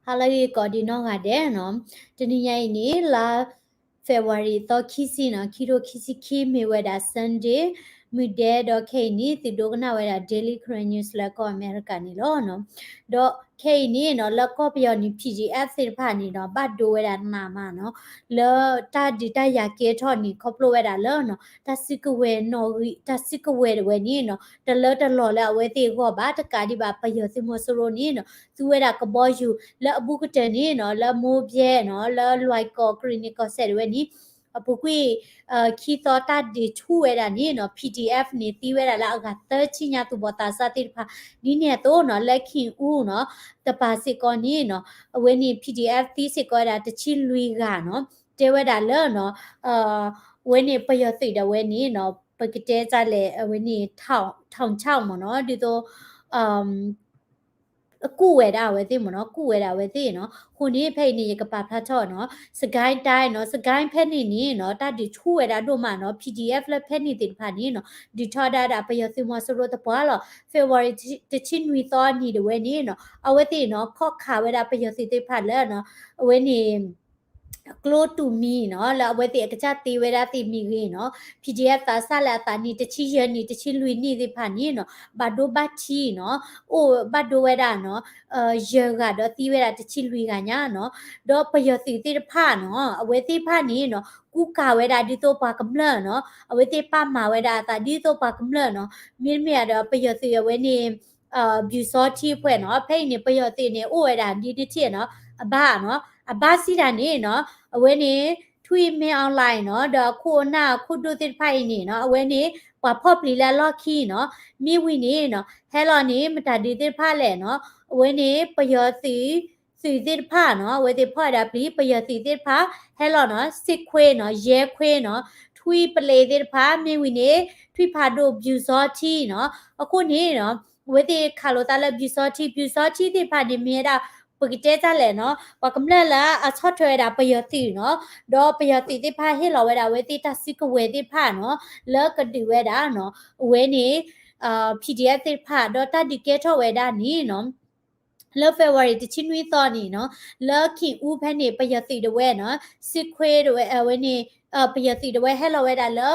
ဟါလၢအဂ့ၤကိးဒံးနီၢ်ဂၤဒဲးနီၤ, တနံၤညါအံၤန့ၣ် လါ February သီခံဆံနီၤ, ခံထိခံဆံခံ မ့ၢ်ဝဲဒၣ် Sunday မုၢ်ဒဲး, ဒီးခဲအံၤန့ၣ် သုဒိကနၣ်ဝဲဒၣ် Daily Karen News လၢကီၢ်အမဲရကၤန့ၣ်လီၤနီၤ. ဒီးခဲအံၤန့ၣ်နီၤ လၢကီၢ်ပယီၤန့ၣ် P D F သ့ၣ်တဖၣ်န့ၣ်နီၤ ဘၣ်ဒိဝဲဒၣ်နးမးနီၤ, လၢတၢ်ဒုးတၢ်ယၤကဲထီၣ်န့ၣ် ခီဖျိဝဲဒၣ်လၢနီၤ တၢ်စုကဝဲၤနီၣ်ဂံၢ် တၢ်စုကဝဲၤတဝဲန့ၣ်နီၤ တလၢတလီၤလၢအဝဲသ့ၣ်အဂီၢ်ဘၣ်, တကးဒံးဘၣ် ပယီၤသုးမီၤစိရိၤန့ၣ်နီၤ သူဝဲဒၣ်ကဘီယူၤ လၢအဘူးကတၢၢ်န့ၣ်နီၤ လၢမိၢ်ဘဲနီၤ လၢလွဲၢ်ကီၢ် ကရံၣ်နံၣ်ကီၢ်စဲၣ်တဝဲန့ၣ် အပူၤကွံာ် ခံသီတၢ်ဒုးဆူၣ်ဝဲဒၣ်န့ၣ်နီၤ P D F န့ၣ် သံဝဲဒၣ်လၢအဂၤသၢဆံညါ သူၣ်ဘီၣ်သးစၢ်သ့ၣ်တဖၣ် ဒ်န့ၣ်အသိးနီၤ လၢ ခ့ၣ်အူနီၤ တပၤစ့ၢ်ကီးန့ၣ်နီၤ အဝဲန့ၣ် P D F သံစ့ၢ်ကီးဝဲဒၣ်တဆံလွံၢ်ဂၤနီၤ တဲဝဲဒၣ်လၢနီၤ အဝဲန့ၣ်ပယီၤသုးဒၣ်ဝဲန့ၣ်နီၤ ပကတဲတၢ်လဲၣ် အဝဲန့ၣ် ထောင်ချောက် မ့ၢ်နီၤ ဒ်သိး ကူၣ်ဝဲဒၣ်အဝဲသ့ၣ်မ့ၢ်နီၤ ကူၣ်ဝဲဒၣ်အဝဲသ့ၣ်နီၤ. အဃိန့ၣ် ဖဲအံၤန့ၣ် ယကပာ်ဖျါထီၣ်နီၤ စကဲတၢ်နီၤ စကဲဖဲန့ၣ်န့ၣ်နီၤ တၢ်ဒုးဆူၣ်ဝဲဒၣ်ဒိၣ်မးနီၤ P D F လၢဖဲန့ၣ်သ့ၣ်တဖၣ်န့ၣ်နီၤ ဒုးထီၣ်ဒၣ်ဒၣ်ပယီၤသုးမီၤစိရိၤသပှၢ်လီၤ. February တဆံနွံသီနံၤတဝဲန့ၣ်နီၤ အဝဲသ့ၣ်နီၤ ခီၣ်ခးဝဲဒၣ်ပယီၤသုးသ့ၣ်တဖၣ်လၢနီၤ အဝဲန့ၣ် ကျိတူၢ်မံနီၤ လၢအဝဲသ့ၣ်အကစၢ်သ့ဝဲဒၣ်သ့ၣ်မ့ၢ်ဂ့ၤနီၤ P D F သးစၢ်လၢအသးနံၣ်တဆံယဲၢ်နံၣ် တဆံလွံၢ်နံၣ်သ့ၣ်တဖၣ်န့ၣ်နီၤ ဘၣ်ဒိဘၣ်ထံးနီၤ အိၣ်ဘၣ်ဒိဝဲဒၣ်နီၤ ယဲၢ်ဂၤဒီးသံဝဲဒၣ်တဆံလွံၢ်ဂၤညါနီၤ. ဒီးပယီၤသုးသ့ၣ်တဖၣ်နီၤ အဝဲသ့ၣ်တဖၣ်န့ၣ်နီၤ ကူကၤဝဲဒၣ်ဒ်သိးပှၤကမျၢၢ်နီၤ အဝဲသ့ၣ်ပာ်မၤဝဲဒၣ်အသးဒ်သိးပှၤကမျၢၢ်နီၤ မ့တမ့ၢ်ဒီးပယီၤသုးအဝဲန့ၣ် ပျူစောထီးအဖွဲ့နီၤ ဖဲအံၤန့ၣ် ပယီၤသုးန့ၣ် အိၣ်ဝဲဒၣ်ဒ်နထံၣ်နီၤ အဘါနီၤ အဘါစံးတၢ်န့ၣ်နီၤ အဝဲန့ၣ် ထွံၣ်မ့ၢ် online နီၤ ဒီးအခိၣ်အနၢ်အခိၣ်ဒိၣ်သ့ၣ်တဖၣ်အံၤန့ၣ်နီၤ အဝဲန့ၣ် ပှၤဖီၣ်ပျံၤလၢအလီၢ်ခံနီၤ မ့ၢ်ဝံၤန့ၣ်နီၤ ဟဲလီၤန့ၣ် မတၤဒုးသ့ၣ်တဖၣ်လဲၣ်နီၤ အဝဲန့ၣ် ပယီၤသုး သုးသ့ၣ်တဖၣ်နီၤ အဝဲသ့ၣ်ဖီၣ်ဝဲဒၣ်ပျံၤ ပယီၤသုးသ့ၣ်တဖၣ် ဟဲလီၤနီၤ စစ်ခွေးနီၤ ရဲခွေးနီၤ ထွံၣ်ပလ့းသ့ၣ်တဖၣ် မ့ၢ်ဝံၤန့ၣ် ထွံၣ်ဖးဒိၣ် ပျူစောထီးနီၤ အဃိန့ၣ်နီၤ အဝဲသ့ၣ်ခးလိာ်သးလၢ ပျူစောထီး ပျူစောထီးသ့ၣ်တဖၣ်န့ၣ် မ့ၢ်ဝဲဒၣ် ပကတဲတၢ်လဲၣ်နီၤ ပှၤကမျၢၢ်လၢအဆီၣ်ထွဲဝဲဒၣ်ပယီၤသုးနီၤ ဒီးပယီၤသုးသ့ၣ်တဖၣ်ဟ့ၣ်လီၤဝဲဒၣ်အဝဲသ့ၣ်တၢ်စုကဝဲၤသ့ၣ်တဖၣ်နီၤ လၢကဒုးဝဲဒၣ်နီၤ အဝဲန့ၣ် P D F သ့ၣ်တဖၣ် ဒီးတၢ်ဒုးကဲထီၣ်ဝဲဒၣ်န့ၣ်နီၤ လၢ February တဆံနွံသီန့ၣ်နီၤ လၢခ့ၣ်အူဖဲန့ၣ် ပယီၤသုးဒၣ်ဝဲနီၤ စစ်ခွေးဒၣ်ဝဲ အဝဲန့ၣ် ပယီၤသုးဒၣ်ဝဲဟဲလီၤဝဲဒၣ်လၢ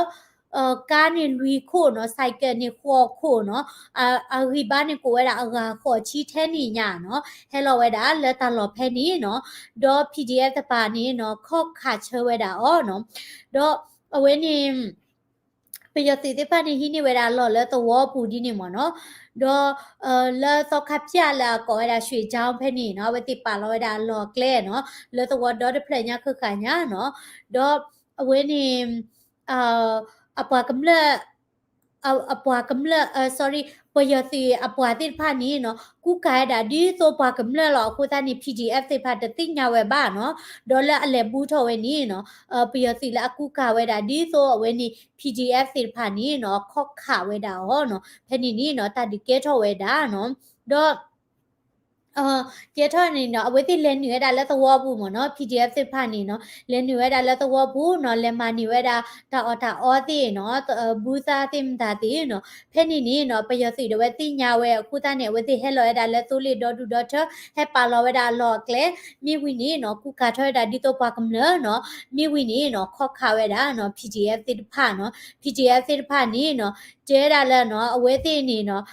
ကါန့ၣ်လွံၢ်ခိၣ်နီၤ ဆိုင်ကယ်န့ၣ်ဃိးခိၣ်နီၤ အဂံၢ်ဘါန့ၣ်ကိးဝဲဒၣ်အဂၤဃိးဆံထဲန့ၣ်ညါနီၤ ဟဲလီၤဝဲဒၣ်လၢတၢ်လီၢ်ဖဲန့ၣ်နီၤ ဒီး P D F တပၤန့ၣ်နီၤ ခီၣ်ခးဆၢဝဲဒၣ်အီၤနီၤ ဒီးအဝဲန့ၣ် ပယီၤသုးသ့ၣ်တဖၣ်န့ၣ် ဟံးန့ၢ်ဝဲဒၣ်အလီၢ်လၢသဝီပူၤဒ်န့ၣ်မ့ၢ်နီၤ ဒီး လၢသီခါပၠၣ်လၢအကိးဝဲဒၣ် ရွှေချောင်း ဖဲန့ၣ်နီၤ အဝဲသ့ၣ်ပာ်လီၤဝဲဒၣ်အလီၢ်အကျဲနီၤ လၢသဝီဒီတဖျၢၣ်ညါခဲခါညါနီၤ ဒီးအဝဲန့ၣ် အပှၤကမျၢၢ် အပှၤကမျၢၢ် sorry ပယီၤသုးအပှၤသ့ၣ်တဖၣ်န့ၣ်နီၤ ကူကၤဝဲဒၣ်ဒ်သိးပှၤကမျၢၢ်လီၤ. အဃိသတးန့ၣ် P D F သ့ၣ်တဖၣ်တသ့ၣ်ညါဝဲဘၣ်နီၤ ဒီးလၢအလဲၤဘူးထီၣ်ဝဲန့ၣ်နီၤ ပယီၤသုးလၢအကူကၤဝဲဒၣ်ဒ်သိးအဝဲန့ၣ် P D F သ့ၣ်တဖၣ်န့ၣ်နီၤ ခီၣ်ခးဝဲဒၣ်အီၤနီၤ ဖဲန့ၣ်န့ၣ်နီၤ တၢ်ဒုးကဲထီၣ်ဝဲဒၣ်နီၤ ဒီး ကဲထီၣ်န့ၣ်နီၤ အဝဲသ့ၣ်လဲၤနုာ်ဝဲဒၣ်လၢသဝီပူၤမ့ၢ်နီၤ P D F သ့ၣ်တဖၣ်န့ၣ်နီၤ လဲၤနုာ်ဝဲဒၣ်လၢသဝီပူၤနီၤ လဲၤမၤန့ၢ်ဝဲဒၣ်တၢ်အီၣ်တၢ်အီသ့ၣ်နီၤ ဘူးသးသ့ၣ်မတၤသ့ၣ်နီၤ ဖဲန့ၣ်န့ၣ်နီၤ ပယီၤသုးဒၣ်ဝဲသ့ၣ်ညါဝဲအဃိသတးန့ၣ် အဝဲသ့ၣ်ဟဲလီၤဝဲဒၣ်လၢသိလ့ၣ်ဒီဒူၣ်ဒီထၢ ဟဲပာ်လီၤဝဲဒၣ်အလီၢ်အကျဲ မ့ၢ်ဝံၤန့ၣ်နီၤ ကူကၤထီၣ်ဝဲဒၣ်ဒ်သိးပှၤကမျၢၢ်နီၤ မ့ၢ်ဝံၤန့ၣ်နီၤ ခီၣ်ခးဝဲဒၣ်နီၤ P D F သ့ၣ်တဖၣ်နီၤ P D F သ့ၣ်တဖၣ်န့ၣ်နီၤ တဲဝဲဒၣ်လၢနီၤ အဝဲသ့ၣ်န့ၣ်နီၤ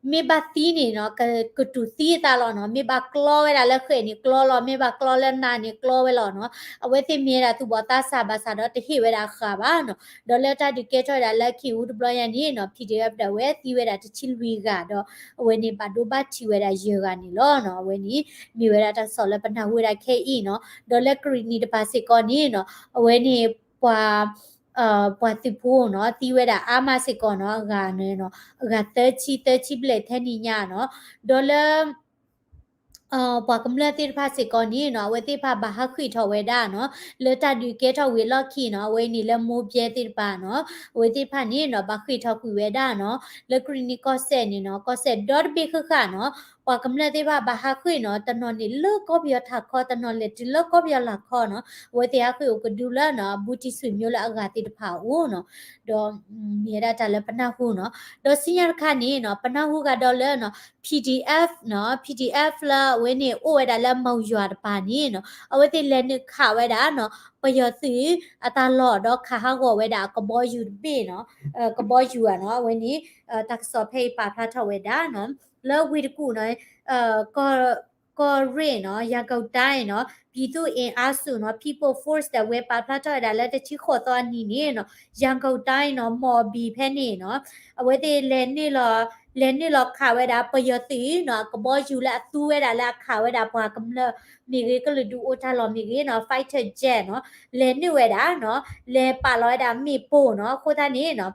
မ့ၢ်ဘၣ်သံန့ၣ်နီၤ က ကတူၢ်သံအသးလီၤနီၤ မ့ၢ်ဘၣ်ကျီဝဲဒၣ်လၢဃဲးန့ၣ်ကျီလီၤ မ့ၢ်ဘၣ်ကျီလၢနးန့ၣ်ကျီဝဲလီၤနီၤ အဝဲသ့ၣ်မ့ၢ်ဝဲဒၣ်သူၣ်ဘီၣ်သးစၢ်ဘၣ်ဆၣ်ဒီးတဟ့ၣ်ဝဲဒၣ်ဃာ်ဘၣ်နီၤ ဒီးလၢတၢ်ဒုးကဲထီၣ်ဝဲဒၣ်လၢခ့ၣ်အူတဘျီညါန့ၣ်နီၤ P D F ဒၣ်ဝဲသံဝဲဒၣ်တဆံလွံၢ်ဂၤဒီး အဝဲန့ၣ်ဘၣ်ဒိဘၣ်ထံးဝဲဒၣ်ယဲၢ်ဂၤန့ၣ်လီၤနီၤ အဝဲန့ၣ် မ့ၢ်ဝဲဒၣ်တၢ်ကစီၣ်လၢပနၢ်ဟူဝဲဒၣ်ခဲအံၤနီၤ ဒီးလၢကရံၣ်နံၣ်တပၤစ့ၢ်ကီးန့ၣ်နီၤ အဝဲန့ၣ် ပှၤ ပှၤသုးဖိနီၤ သံဝဲဒၣ်အါမးစ့ၢ်ကီးနီၤ အဂၤန့ၣ်နီၤ အဂၤသၢဆံ သၢဆံဘျဲၣ်ထဲန့ၣ်ညါနီၤ ဒီးလၢ ပှၤကမျၢၢ်သ့ၣ်တဖၣ်စ့ၢ်ကီးန့ၣ်နီၤ အဝဲသ့ၣ်တဖၣ်ဘၣ်ဟးဃ့ၢ်ထီၣ်ဝဲဒၣ်နီၤ လၢတၢ်ဒုးကဲထီၣ်ဝံၤအလီၢ်ခံနီၤ အဝဲန့ၣ်လၢမိၢ်ဘဲသ့ၣ်တဖၣ်နီၤ အဝဲသ့ၣ်တဖၣ်န့ၣ်နီၤ ဘၣ်ဃ့ၢ်ထီၣ်ကွံာ်ဝဲဒၣ်နီၤ လၢကရံၣ်နံၣ်ကီၢ်စဲၣ်န့ၣ်နီၤ ကီၢ်စဲၣ်ဒီတဘ့ၣ်ဃၣ်ဃၣ်နီၤ ပှၤကမျၢၢ်သ့ၣ်တဖၣ်ဘၣ်ဟးဃ့ၢ်နီၤ, တနီၤန့ၣ်လၢကီၢ်ပယီၤထးခီ, တနီၤလဲၤတုၤလၢကီၢ်ပယီၤလၤခီနီၤ, အဝဲသ့ၣ်ဟးဃ့ၢ်အိၣ်ကဒုလၢနီၤ ဘူးတံၢ်ဆွေမျိုးလၢအဂၤသ့ၣ်တဖၣ်အအိၣ်နီၤ, ဒီး မ့ၢ်ဝဲဒၣ်တၢ်လၢပနၢ်ဟူနီၤ, ဒီးစံညါတခါန့ၣ်နီၤ ပနၢ်ဟူဂၤဒီးလၢနီၤ PDF နီၤ, PDF လၢအဝဲန့ၣ်အိၣ်ဝဲဒၣ်လၢမီၢ်ယွၤတပၤန့ၣ်နီၤ, အဝဲသ့ၣ်လဲၤနုာ်ခးဝဲဒၣ်နီၤ ပယီၤသုးအတၢ်လီၢ်ဒီးခးဟးဂီၤဝဲဒၣ်အကဘီယူၤတဘ့ၣ်နီၤ, ကဘီယူၤဧါနီၤ, အဝဲန့ၣ် တၢ်ကစီၣ်ဖဲအံၤပာ်ဖျါထီၣ်ဝဲဒၣ်နီၤ, လၢဝ့ၢ်တကူၣ်နီၤ ကီၢ်ရ့ၣ်နီၤ, ရန်ကုန်တိုင်းနီၤ, ပြည်သူ့အင်အားစုနီၤ, People Force ဒၣ်ဝဲပာ်ဖျါထီၣ်ဝဲဒၣ်လၢတဆံဃိးသီအနံၤန့ၣ်နီၤ, ရန်ကုန်တိုင်းနီၤ, မော်ဘီဖဲန့ၣ်နီၤ, အဝဲသ့ၣ်လဲၤနုာ်လီၤ, လဲၤနုာ်လီၤခးဝဲဒၣ်ပယီၤသုးနီၤ, အကဘီယူၤလၢအသူဝဲဒၣ်လၢအခးဝဲဒၣ်ပှၤကမျၢၢ်မ့ၢ်ဂ့ၤ, ကလုာ်ဒူၣ်အိၣ်တၢ်လီၢ်မ့ၢ်ဂ့ၤနီၤ, fighter jet နီၤ, လဲၤနုာ်ဝဲဒၣ်နီၤ, လဲၤပာ်လီၤဝဲဒၣ်မ့ၣ်ပိၢ်နီၤ, အဃိသတးန့ၣ်နီၤ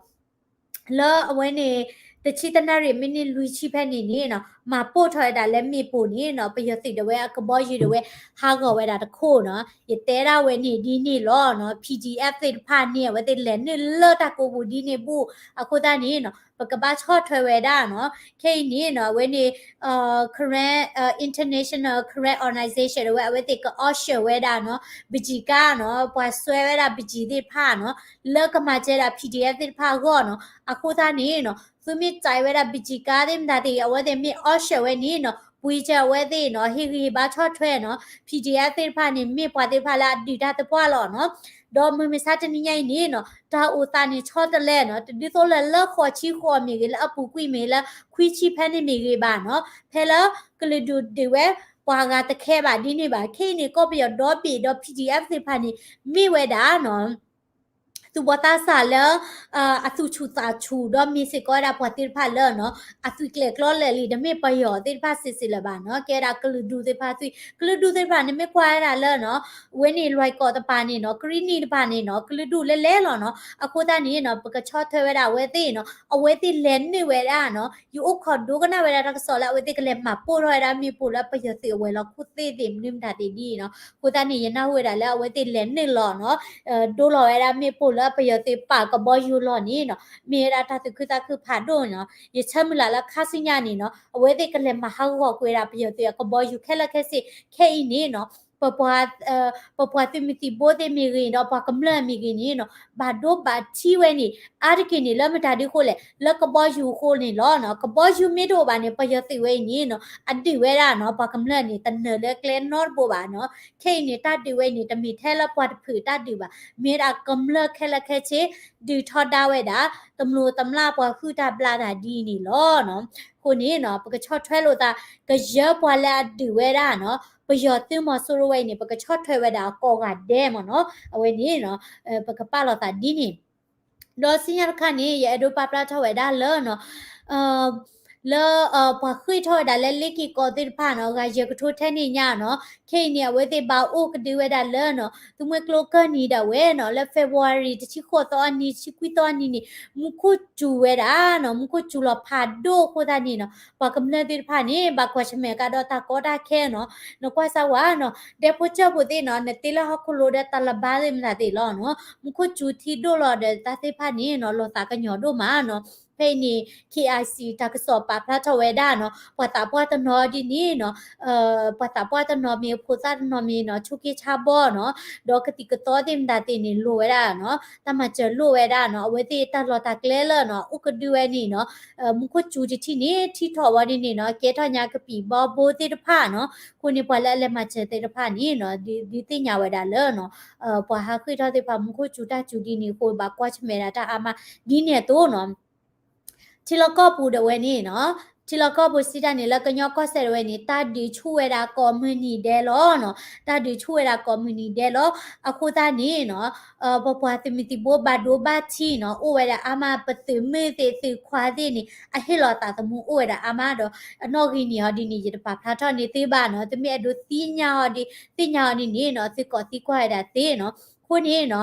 လၢအဝဲန့ၣ် တဆံတနၣ်ရံၣ်မံးနံးလွံၢ်ဆံဖဲန့ၣ်န့ၣ်နီၤ, မၤပိၢ်ထီၣ်ဝဲဒၣ်လၢမ့ၣ်ပိၢ်န့ၣ်နီၤ, ပယီၤသုးဒၣ်ဝဲအကဘီယူၤဒၣ်ဝဲ ဟးဂီၤဝဲဒၣ်တခိၣ်နီၤ, ယတဲဒၣ်ဝဲန့ၣ်ဒ်န့ၣ်လီၤနီၤ, PDF သ့ၣ်တဖၣ်န့ၣ် အဝဲသ့ၣ်လဲၤနုာ်လၢတၢ်ကိးပူၤဒ်န့ၣ်ဘူး, အဃိသတးန့ၣ်နီၤ ပကဘၣ်ဆီၣ်ထွဲဝဲဒၣ်နီၤ, ခဲအံၤန့ၣ်နီၤ အဝဲန့ၣ် Karen International Karen Organization ဒၣ်ဝဲ အဝဲသ့ၣ်က auction ဝဲဒၣ်နီၤ, ပယံၤကါနီၤ, ပှၤစွဲဝဲဒၣ်ပယံၤသ့ၣ်တဖၣ်နီၤ, လၢကမၤစၢၤဒၣ် PDF သ့ၣ်တဖၣ်အဂီၢ်နီၤ, အဃိသတးန့ၣ်နီၤ သုမ့ၢ်စဲးဝဲဒၣ်ပယံၤကါသ့ၣ်မတၤသ့ၣ် အဝဲသ့ၣ်မ့ၢ် auction ဝဲန့ၣ်နီၤ, ပှ့ၤစၢၤအဝဲသ့ၣ်နီၤ, ဟ့ၣ်ဂံၢ်ဟ့ၣ်ဘါဆီၣ်ထွဲနီၤ, PDF သ့ၣ်တဖၣ်န့ၣ် မ့ၢ်ပှၤသ့ၣ်တဖၣ်လၢအဒုးတၢ်သပှၢ်လီၤနီၤ, ဒီးမုၢ်မဆါတနံၤညါအံၤန့ၣ်နီၤ တၢ်အိၣ်သးန့ၣ်ဆီတလဲနီၤ, တဒ်သိးလၢလၢဃိးဆံဃိးမ့ၢ်ဂ့ၤ, လၢအပူၤကွံာ်မ့ၢ်ဂ့ၤ, လၢခွံဆံဖဲန့ၣ်မ့ၢ်ဂ့ၤဘၣ်နီၤ, ဖဲလၢကလုာ်ဒူၣ်ဒုးဝဲ ပှၤဂၤတခဲဘၣ်ဒ်န့ၣ်ဘၣ်, ခဲအံၤန့ၣ် ကီၢ်ပယီၤဒီဘ့ၣ်ဒီး PDF သ့ၣ်တဖၣ်န့ၣ် မ့ၢ်ဝဲဒၣ်နီၤ သူၣ်ဘီၣ်သးစၢ်လၢ အသူၣ်ဆူၣ်သးဆူၣ် ဒီးမ့ၢ်စ့ၢ်ကီးဝဲဒၣ်ပှၤသ့ၣ်တဖၣ်လၢနီၤ အသွံၣ်ကျဲၤကျီလဲာ်လံ, တမ့ၢ်ပယီၤသ့ၣ်တဖၣ်စံးစ့ၢ်လၢၤဘၣ်နီၤ, ကဲဒၣ်ကလုာ်ဒူၣ်သ့ၣ်တဖၣ်သွံၣ်, ကလုာ်ဒူၣ်သ့ၣ်တဖၣ်န့ၣ် မ့ၢ်ကွၢ်ဝဲဒၣ်လၢနီၤ အဝဲန့ၣ် လွဲၢ်ကီၢ်တပၤန့ၣ်နီၤ, ကရံၣ်နံၣ်တပၤန့ၣ်နီၤ, ကလုာ်ဒူၣ်လဲၤလဲၤလီၤနီၤ, အဃိသတးန့ၣ်နီၤ ပကဆီၣ်ထွဲဝဲဒၣ်အဝဲသ့ၣ်နီၤ, အဝဲသ့ၣ်လဲၤနုာ်ဝဲဒၣ်နီၤ, ယအိၣ်ခိးဒိကနၣ်ဝဲဒၣ်တၢ်ကစီၣ်လၢအဝဲသ့ၣ်ကလဲၤမၤပိၢ်ထီၣ်ဝဲဒၣ်မ့ၣ်ပိၢ်လၢပယီၤသုးအဝဲၤလီၢ်ခိၣ်သ့ၣ်သ့ၣ်မနုၤမတၤသ့ၣ်ဒ်နီၤ, အဃိသတးန့ၣ် ယနၢ်ဟူဝဲဒၣ်လၢအဝဲသ့ၣ်လဲၤနုာ်လီၤနီၤ ဒိလီၤဝဲဒၣ်မ့ၣ်ပိၢ်လၢပယီၤသုးပာ်ကဘီယူၤလီၢ်န့ၣ်နီၤ, မ့ၢ်ဝဲဒၣ်တၢ်သူၣ်ခုသးခုဖးဒိၣ်နီၤ, ယဆၢမုၢ်လၢ်လၢခါဆူညါန့ၣ်နီၤ အဝဲသ့ၣ်ကလဲၤမၤဟးဂီၤကွံာ်ဝဲဒၣ်ပယီၤသုးအကဘီယူၤခဲလၢာ်ခဲဆ့, ခဲအံၤန့ၣ်နီၤ ပပှၤသုးမုၢ်သံၣ်ဘိသ့ၣ်မ့ၢ်ဂ့ၤဒီးပှၤကမျၢၢ်မ့ၢ်ဂ့ၤန့ၣ်နီၤ ဘၣ်ဒိဘၣ်ထံးဝဲန့ၣ် အါတက့ၢ်န့ၣ် လၢမတၤဒုအဃိလဲၣ်, လၢကဘီယူၤအဃိန့ၣ်လီၤနီၤ, ကဘီယူၤမ့ၢ်တအိၣ်ဘၣ်န့ၣ် ပယီၤသုးဝဲအံၤန့ၣ်နီၤ အဒုးဝဲဒၣ်နီၤ ပှၤကမျၢၢ်န့ၣ် တနၢၤလၢကျဲနီတဘိဘၣ်နီၤ, ခဲအံၤန့ၣ် တၢ်ဒုးဝဲအံၤန့ၣ် တမ့ၢ်ထဲလၢပှၤတဖုးတၢ်ဒုးဘၣ်, မ့ၢ်ဒၣ်ကမျၢၢ်ခဲလၢာ်ခဲဆ့ ဒုးထီဒါဝဲဒၣ် တမျိးတမျာ်ပှၤဟုၣ်တၢ်ဘျၣ်တၢ်ဒ်န့ၣ်လီၤနီၤ, အဃိန့ၣ်နီၤ ပကဆီၣ်ထွဲလိာ်သး ကယၢပှၤလၢအဒုးဝဲဒၣ်နီၤ ပယီၤသုးမီၤစိရိၤဝဲအံၤန့ၣ် ပကဆီၣ်ထွဲဝဲဒၣ်ကိးဂၤဒဲးမ့ၢ်နီၤ, အဝဲန့ၣ်နီၤ ပကပာ်လီၤသးဒ်န့ၣ် ဒီးစံညါတခါန့ၣ် ယအဲၣ်ဒိးပာ်ဖျါထီၣ်ဝဲဒၣ်လၢနီၤ လၢပှၤဃ့ၢ်ထီၣ်ဝဲဒၣ်လၢလ့ၣ်က့ၤကီးသ့ၣ်တဖၣ်နီၤ ဂၤယဲၢ်ကထိထဲန့ၣ်ညါနီၤ, ခဲအံၤန့ၣ် အဝဲသ့ၣ်ဘၣ်အိၣ်ကဒုဝဲဒၣ်လၢနီၤ သုးမွဲကျိကၢၢ်နံၤဒၣ်ဝဲနီၤ လၢ February တဆံဃိးသီအနံၤ တဆံခွံသီအနံၤန့ၣ် မူခိၣ်စူၤဝဲဒၣ်နီၤ မူခိၣ်စူၤလီၤဖးဒိၣ်အဃိသတးန့ၣ်နီၤ ပှၤကမျၢၢ်သ့ၣ်တဖၣ်န့ၣ် ဘၣ်ကွၢ်ဆၢၣ်မဲာ်ကဒီးတၢ်ကီတၢ်ခဲနီၤ, နကွၢ်စၢ်ဝဲနီၤ ဒဲဖိကၠိဖိသ့ၣ်နီၤ နတ့လၢဟီၣ်ခိၣ်လိၤဒီးတၢ်လၢဘါသ့ၣ်မတၤသ့ၣ်လီၤနီၤ, မူခိၣ်စူၤထံဒိၣ်လီၤဒီးတၢ်သ့ၣ်တဖၣ်န့ၣ်နီၤ လီၤသးကညီၤဒိၣ်မးနီၤ, ဖဲအံၤန့ၣ် KIC တၢ်ကစီၣ်ပာ်ဖျါထီၣ်ဝဲဒၣ်နီၤ ပှၤသးပှၢ်တနီၤဒ်န့ၣ်နီၤ ပှၤသးပှၢ်တနီၤမ့ၢ် ဖိသၣ်တနီၤမ့ၢ်နီၤ ဆိးက့ဆါဘီနီၤ, ဒီးကသံၣ်ကသီသ့ၣ်မတၤသ့ၣ်န့ၣ် လိၣ်ဝဲဒၣ်နီၤ တၢ်မၤစၢၤလိၣ်ဝဲဒၣ်နီၤ, အဝဲသ့ၣ်တၢ်လီၢ်တၢ်ကျဲလၢနီၤ အိၣ်ကဒုဝဲန့ၣ်နီၤ မူခိၣ်စူၤတထံၣ်န့ၣ် ထံၣ်ထီၣ်ဝဲဒ်န့ၣ်နီၤ ကဲထီၣ်ညါကပံာ်ဘီဘိသ့ၣ်တဖၣ်နီၤ, အဃိန့ၣ် ပှၤလၢအလဲၤမၤစၢၤသ့ၣ်တဖၣ်န့ၣ်နီၤ ဒုးသ့ၣ်ညါဝဲဒၣ်လၢနီၤ ပှၤဟးဃ့ၢ်ထီၣ်သ့ၣ်တဖၣ် မူခိၣ်စူၤတၢ်စူၤဒ်န့ၣ်အဃိ ဘၣ်ကွၢ်ဆၢၣ်မဲာ်ဒၣ်တၢ်အါမး ဒ်န့ၣ်အသိးနီၤ ထံလီၢ်ကီၢ်ပူၤဒၣ်ဝဲန့ၣ်နီၤ, ထံလီၢ်ကီၢ်ပူၤစံးတၢ်န့ၣ် လၢကညီကီၢ်စဲၣ်ဒၣ်ဝဲန့ၣ် တၢ်ဒုးဆူၣ်ဝဲဒၣ်ကိးမုၢ်နံၤဒဲးလီၤနီၤ, တၢ်ဒုးဆူၣ်ဝဲဒၣ်ကိးမုၢ်နံၤဒဲးလီၤ. အဃိသတးန့ၣ်နီၤ ပပှၤသုးမုၢ်သံၣ်ဘိဘၣ်ဒိဘၣ်ထံးနီၤ အိၣ်ဝဲဒၣ်အါမး ပသုးမုၢ်သ့ၣ်သုးခွါသ့ၣ်န့ၣ် အဟ့ၣ်လီၤသးသမူအိၣ်ဝဲဒၣ်အါမးဒီး အနီၣ်ဂံၢ်န့ၢ်အီၤဒ်န့ၣ် ယတပာ်ဖျါထီၣ်န့ၢ်သုဘၣ်နီၤ, သုမ့ၢ်အဲၣ်ဒိးသ့ၣ်ညါအီၤဒ် သ့ၣ်ညါအီၤဒ်န့ၣ်နီၤ သုကိးသံကွၢ်ဝဲဒၣ်သ့နီၤ. အဃိန့ၣ်နီၤ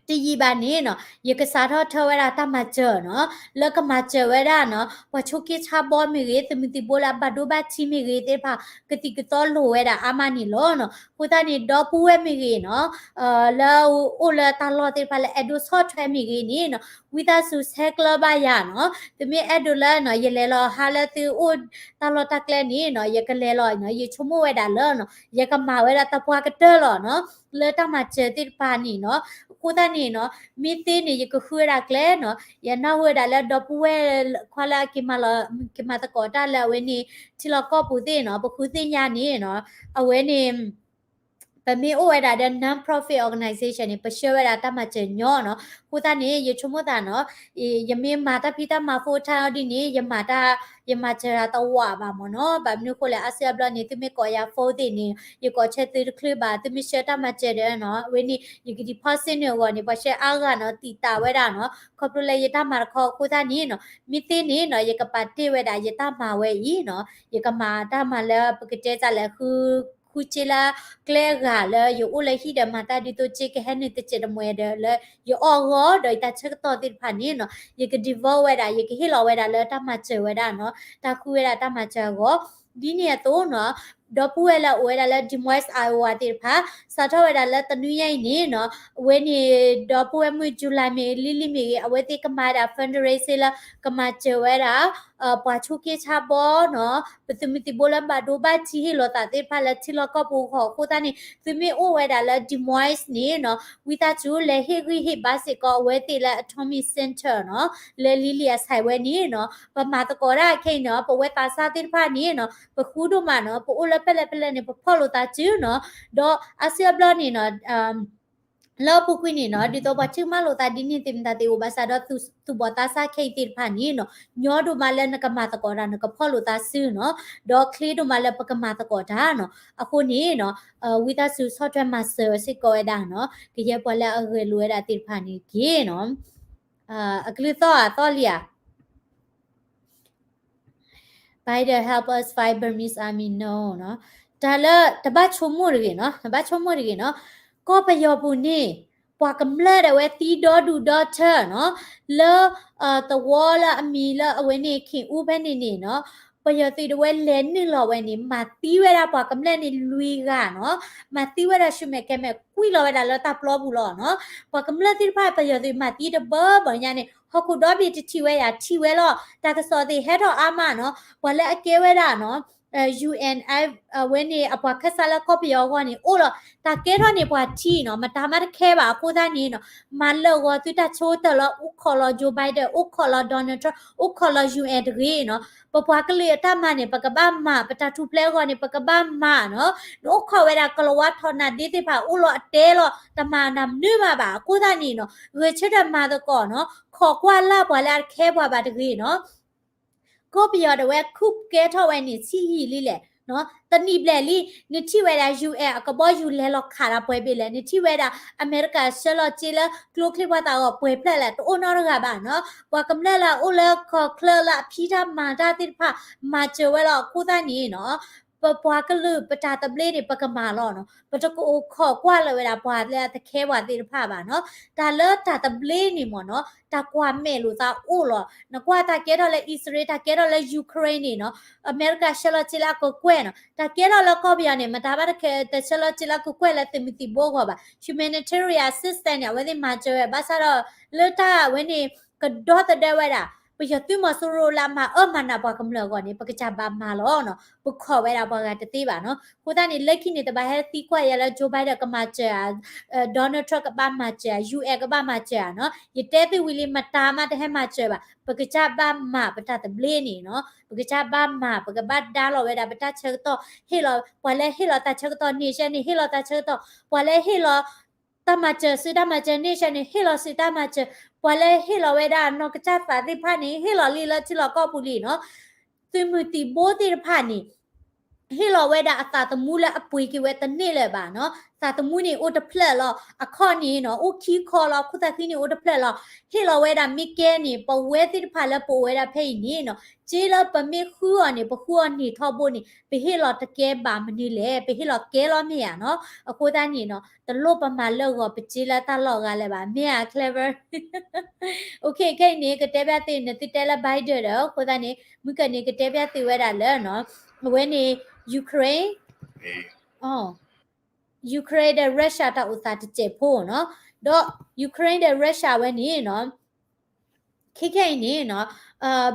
ထံ တယံာ်ဘၣ်န့ၣ်နီၤ ယကစးထီၣ်ထၢဝဲဒၣ်တၢ်မၤစၢၤနီၤ လၢကမၤစၢၤဝဲဒၣ်နီၤ ပှၤဆိးက့ဆါဘီမ့ၢ်ဂ့ၤ သုးမုၢ်သံၣ်ဘိလၢအဘၣ်ဒိဘၣ်ထံးမ့ၢ်ဂ့ၤသ့ၣ်တဖၣ် ကသံၣ်ကသီလိာ်ဝဲဒၣ်အါမးန့ၣ်လီၤနီၤ. အဃိသတးန့ၣ် ဒီပုၢ်ဝဲၢ်မ့ၢ်ဂ့ၤနီၤ လၢအိၣ်လၢတၢ်လီၢ်သ့ၣ်တဖၣ်လၢအဲၣ်ဒိးဆီၣ်ထွဲမ့ၢ်ဂ့ၤန့ၣ်နီၤ ဝံသးစူၤဆဲးကျၢဘၣ်ယၤနီၤ. သုမ့ၢ်အဲၣ်ဒိးလၢနီၤ ယလဲၤလီၤဟါလၢသုအိၣ်တၢ်လီၢ်တၢ်ကျဲန့ၣ်နီၤ ယကလဲၤလီၤနီၤ ယဆိကမိၣ်ဝဲဒၣ်လၢနီၤ ယကမၤဝဲဒၣ်သပှၢ်ကတၢၢ်လီၤနီၤ လၢတၢ်မၤစၢၤသ့ၣ်တဖၣ်န့ၣ်နီၤ. အဃိသတးန့ၣ်နီၤ မ့ၢ်သ့န့ၣ် ယကဃုဝဲဒၣ်ကျဲနီၤ ယနၢ်ဟူဝဲဒၣ်လၢဒီပုၢ်ဝဲၢ်ခွါလၢအက့ၤမၤလီၤ က့ၤမၤသကိးတၢ်လၢအဝဲန့ၣ် ထံလီၢ်ကီၢ်ပူၤသ့ၣ်နီၤ ပဃုသ့ၣ်ညါန့ၣ်နီၤ အဝဲန့ၣ် ပမ့ၢ်အိၣ်ဝဲဒၣ်ဒီး non-profit organization န့ၣ် ပဆှၢဝဲဒၣ်တၢ်မၤစၢၤညီနီၤ. အဃိသတးန့ၣ် ယဆိကမိၣ်သးနီၤ ယမ့ၢ်မၤတၢ်ဖံးတၢ်မၤ full time အီၤဒ်န့ၣ် ယမၤတၢ် ယမၤစၢၤတၢ်တဝးဘၣ်မ့ၢ်နီၤ. ဘၣ်မနုၤအဃိလဲၣ် အါစုအါဘျီန့ၣ် သုမ့ၢ်ကိးယၤ phone သ့ၣ်န့ၣ် ယကိးဆၢသုတချုးဘၣ် သုမ့ၢ်ဆှၢတၢ်မၤစၢၤဒီးနီၤ အဝဲန့ၣ် ယက deposit န့ၢ်အဂီၢ်န့ၣ် ပှၤဆှၢအါဂၤနီၤ တံာ်တာ်ဝဲဒၣ်နီၤ ခီဖျိလၢယတၢ်မၤတခီအဃိသတးန့ၣ်နီၤ မ့ၢ်သ့န့ၣ်နီၤ ယကပာ်တ့ၢ်ဝဲဒၣ်ယတၢ်မၤဝဲအံၤနီၤ ယကမၤတၢ်မၤလၢပကတဲတၢ်လဲၣ် ဃု ဃုစ့လၢကျဲအဂၤလၢယအိၣ်လၢဟံၣ်ဒီးမၤတၢ်ဒ်သိးစ့ကဟဲနုာ်တစဲးတမှဲဒီးလၢယအီၣ်အဂီၢ်ဒီးယတၢ်ဆၢကတီၢ်သ့ၣ်တဖၣ်န့ၣ်နီၤ ယက devote ဝဲဒၣ် ယကဟ့ၣ်လီၤဝဲဒၣ်လၢတၢ်မၤစၢၤဝဲဒၣ်နီၤ တၢ်ဃုဝဲဒၣ်တၢ်မၤစၢၤအဂီၢ် ဒ်န့ၣ်အသိးနီၤ ဒီပုၢ်ဝဲၢ်လၢအအိၣ်ဝဲဒၣ်လၢ Des Moines, Iowa သ့ၣ်တဖၣ် စးထီၣ်ဝဲဒၣ်လၢတနွံညါအံၤန့ၣ်နီၤ အဝဲန့ၣ် ဒီပုၢ်ဝဲၢ်မုၣ် July မ့ၢ်ဂ့ၤ Lily မ့ၢ်ဂ့ၤ အဝဲသ့ၣ်ကမၤဒၣ် fundraising လၢကမၤစၢၤဝဲဒၣ် ပှၤဆိးက့ဆါဘီနီၤ ပသုးမုၢ်သံၣ်ဘိလၢဘၣ်ဒိဘၣ်ထံးဟ့ၣ်လီၤသးသ့ၣ်တဖၣ်လၢထံလီၢ်ကီၢ်ပူၤအဂီၢ်အဃိသတးန့ၣ် သုမ့ၢ်အိၣ်ဝဲဒၣ်လၢ Des Moines န့ၣ်နီၤ ဝံသးစူၤလဲၤဟ့ၣ်ဂံၢ်ဟ့ၣ်ဘါစ့ၢ်ကီးအဝဲသ့ၣ်လၢ Atomic Center နီၤ လၢ Lily အ site ဝဲန့ၣ်နီၤ ပမၤသကိးတၢ်ခဲအံၤနီၤ ပဝဲသးစၢ်သ့ၣ်တဖၣ်န့ၣ်နီၤ ပဃူဒိၣ်မးနီၤ ပအိၣ်လၢဖဲလဲၣ်ဖဲလဲၣ်န့ၣ် ပဖီၣ်လိာ်သးစုနီၤ ဒီးအါစုအါဘျီန့ၣ်နီၤ လၢအပူၤကွံာ်န့ၣ်နီၤ ဒ်သိးပှၤထုကမၣ်လိာ်သးဒ်န့ၣ်သ့ၣ်မတၤသ့ၣ်အိၣ်ဘၣ်ဆၣ်ဒီး သူၣ်ဘီၣ်သးစၢ်ခဲအံၤသ့ၣ်တဖၣ်န့ၣ်နီၤ ညီဒိၣ်မးလၢနကမၤသကိးတၢ် နကဖီၣ်လိာ်သးစုနီၤ ဒီးချ့ဒိၣ်မးလၢပကမၤသကိးတၢ်နီၤ အဃိန့ၣ်နီၤ ဝံသးစူၤဆီၣ်ထွဲမၤစၢၤစ့ၢ်ကီးဝဲဒၣ်နီၤ ကယဲၢ်ပှၤလၢအဂဲၤလိာ်ဝဲဒၣ်သ့ၣ်တဖၣ်န့ၣ်တက့ၢ်နီၤ အကလုၢ်သီၣ်ဧါ သီၣ်လံဧါ Biden help us fight Burmese army နီၤ တၢ်လၢတဘၣ်ဆိကမိၣ်တဂ့ၤနီၤ တဘၣ်ဆိကမိၣ်တဂ့ၤနီၤ ကီၢ်ပယီၤပူၤန့ၣ် ပှၤကမျၢၢ်ဒၣ်ဝဲသံဒီဒူၣ်ဒီထၢနီၤ လၢ သဝီလၢအမံၤလၢအဝဲန့ၣ် ခ့ၣ်အူဖဲန့ၣ်န့ၣ်နီၤ ပယီၤသုးဒၣ်ဝဲလဲၤနုာ်လီၤဝဲန့ၣ် မၤသံဝဲဒၣ်ပှၤကမျၢၢ်န့ၣ်လွံၢ်ဂၤနီၤ မၤသံဝဲဒၣ်ဆူမဲာ်ကဲမဲာ် ကွံာ်လီၤဝဲဒၣ်လၢတၢ်ပျီပူၤလီၤနီၤ ပှၤကမျၢၢ်သ့ၣ်တဖၣ်ပယီၤသုးမၤသံတဘၢဘၢညါန့ၣ် ဟီၣ်ခိၣ်ဒီဘ့ၣ်တထံၣ်ဝဲယၤ ထံၣ်ဝဲလီၤ တၢ်ကစီၣ်သ့ၣ်ဟဲထီၣ်အါမးနီၤ ပှၤလၢအကဲဝဲဒၣ်နီၤ UN အဝဲန့ၣ် အပှၤခၢၣ်စးလၢကီၢ်ပယီၤအဂီၢ်န့ၣ် အိၣ်လီၤ တၢ်ကဲထီၣ်န့ၣ်ပှၤထံၣ်နီၤ မတၤမးတခဲဘၣ်အဃိသတးန့ၣ်နီၤ မၤလၢာ်ဂီၤသုတၢ်ဆိတၢ်လီၤ အိၣ်ခိးလီၤ Joe Biden အိၣ်ခိးလီၤ Donald Trump အိၣ်ခိးလီၤ UN တဂ့ၤနီၤ ပပှၤကလုာ်အတၢ်မၤန့ၣ် ပကဘၣ်မၤ ပတၢ်ထူၣ်ဖျဲးအဂီၢ်န့ၣ် ပကဘၣ်မၤနီၤ နအိၣ်ခိးဝဲဒၣ်ကလၤဝါထီၣ်နၢ်ဒ့သ့ၣ်တဖၣ် အိၣ်လီၤအတဲလီၤ တမၤနၤမနုၤမးဘၣ် အဃိသတးန့ၣ်နီၤ ဂဲၤဆၢထၢၣ်မၤသကိးနီၤ ခိးကွၢ်လၢ်ပှၤလၢအတခဲပှၤဘၣ်တဂ့ၤနီၤ ကီၢ်ပယီၤဒၣ်ဝဲ coup ကဲထီၣ်ဝဲန့ၣ် ဆံးယံာ်လံလဲၣ်, တနံၣ်ဘျဲၣ်လံ, နထံၣ်ဝဲဒၣ် ယူၢ်အဲၣ် အကဘီယူၤလဲၤလီၤခးတၢ်ပှဲၤဘ့ၣ်လဲၣ်, နထံၣ်ဝဲဒၣ် အမဲရကၤဆှၢလီၤစ့လၢ ကျိချံမျိာ်သၣ်အဂီၢ်ပှဲၤဖျၢၣ်လဲၣ်, တအိၣ်နီတဂၤဘၣ်နီၤ. ပှၤကမျၢၢ်လၢအအိၣ်လၢကီၢ်ချၢလၢအဖံးတၢ်မၤတၢ်သ့ၣ်တဖၣ် မၤစၢၤဝဲလီၤ. အဃိသတးန့ၣ်နီၤ ပပှၤကလုာ်ပတၢ်သဘျ့န့ၣ် ပကမၤလီၤနီၤ. ပတကအိၣ်ခိးကွၢ်လၢၤဝဲဒၣ်ပှၤလၢအတခဲပှၤသ့ၣ်တဖၣ်ဘၣ်နီၤ. တၢ်လၢတၢ်သဘျ့န့ၣ်မ့ၢ်နီၤ တၢ်ကွၢ်မဲာ်လိာ်သးအိၣ်လီၤ. နကွၢ်တၢ်ကဲထီၣ်လၢအံၣ်စရ့လး တၢ်ကဲထီၣ်လၢ Ukraine န့ၣ်နီၤ အမဲရကၤဆှၢလီၤစ့လၢအကကွဲၢ်နီၤ. တၢ်ကဲထီၣ်လၢကီၢ်ပယီၤန့ၣ် မတၤဘၣ်တခီ တဆှၢလီၤစ့လၢအကကွဲၢ်လၢသုးမုၢ်သံၣ်ဘိအဂီၢ်ဘၣ်. Humanitarian assistance န့ၣ် အဝဲသ့ၣ်မၤစၢၤဝဲ ဘၣ်ဆၣ်ဒီး လၢတၢ်ဝဲန့ၣ် ကဒီသဒၢဝဲဒၣ် ပယီၤသုးမီၤစိရိၤလၢအမၤအၢမၤနးပှၤကမျၢၢ်အဂီၢ်န့ၣ် ပကစၢ်ဘၣ်မၤလီၤနီၤ. ပခိးဝဲဒၣ်ပှၤဂၤတသ့ဘၣ်နီၤ. အဃိသတးန့ၣ် လၢခံန့ၣ် တဘၣ်ဟဲသံကွၢ်ယၤလၢ Joe Biden ကမၤစၢၤဧါ, Donald Trump ကဘၣ်မၤစၢၤဧါ, ယူၢ်အဲၣ် ကဘၣ်မၤစၢၤဧါနီၤ. ယတဲသုဝံၤလံ မတၤမးတဟဲမၤစၢၤဘၣ်. ပကစၢ်ဘၣ်မၤပတၢ်သဘျ့န့ၣ်နီၤ. ပကစၢ်ဘၣ်မၤ ပကဘၣ်ဒါလီၤဝဲဒၣ်ပတၢ်ဆၢကတီၢ် ဟ့ၣ်လီၤ ပှၤလၢဟ့ၣ်လီၤတၢ်ဆၢကတီၢ် nation န့ၣ် ဟ့ၣ်လီၤတၢ်ဆၢကတီၢ်, ပှၤလၢဟ့ၣ်လီၤ တၢ်မၤစၢၤ စုတၢ်မၤစၢၤ nation န့ၣ် ဟ့ၣ်လီၤစုတၢ်မၤစၢၤ, ပှၤလၢဟ့ၣ်လီၤဝဲဒၣ်နီၢ်ကစၢ်သးသ့ၣ်တဖၣ်န့ၣ် ဟ့ၣ်လီၤလံလၢထံလီၢ်ကီၢ်ပူၤလံနီၤ. သုးမုၢ်သံၣ်ဘိသ့ၣ်တဖၣ်န့ၣ် ဟ့ၣ်လီၤဝဲဒၣ်အသးသမူလၢအပှ့ၤက့ၤဝဲတန့ၢ်လၢၤဘၣ်နီၤ. သးသမူန့ၣ်အိၣ်တဖျၢၣ်လီၤ. အခီၣ်န့ၣ်နီၤ အိၣ်ခံခီလီၤ. ခိၣ်သးဃံန့ၣ်အိၣ်တဖျၢၣ်လီၤ. ဟ့ၣ်လီၤဝဲဒၣ်မ့ၢ်ကဲန့ၣ် ပဝဲသ့ၣ်တဖၣ်လၢပအိၣ်ဝဲဒၣ်ဖဲအံၤန့ၣ်နီၤ စ့လၢပမ့ၢ်ဃုအီၤန့ၣ် ပဃုအီၤန့ၢ်ထီဘိန့ၣ် ပဟ့ၣ်လီၤတကဲဘၣ်မနုၤလဲၣ်. ပဟ့ၣ်လီၤကဲလီၤမ့ၢ်ဧါနီၤ. အဃိသတးန့ၣ်နီၤ တလိၣ်ပမၤလၢာ်ဂီၤပစ့လၢတၢ်လီၢ်အဂၤလၢၤဘၣ်. မ့ၢ်ဧါ clever. Okay, ခဲအံၤန့ၣ် ကတဲဘၣ်သု နသုတဲလၢ Biden ဒီး အဃိသတးန့ၣ် မုၢ်ကန့ၣ်ကတဲဘၣ်သုဝဲဒၣ်လၢနီၤ အဝဲန့ၣ် Ukraine, Ukraine ဒီး Russia တၢ်အိၣ်သးတစဲးဖိနီၤ. ဒီး Ukraine ဒီး Russia ဝဲန့ၣ်နီၤ ခဲခဲအံၤန့ၣ်နီၤ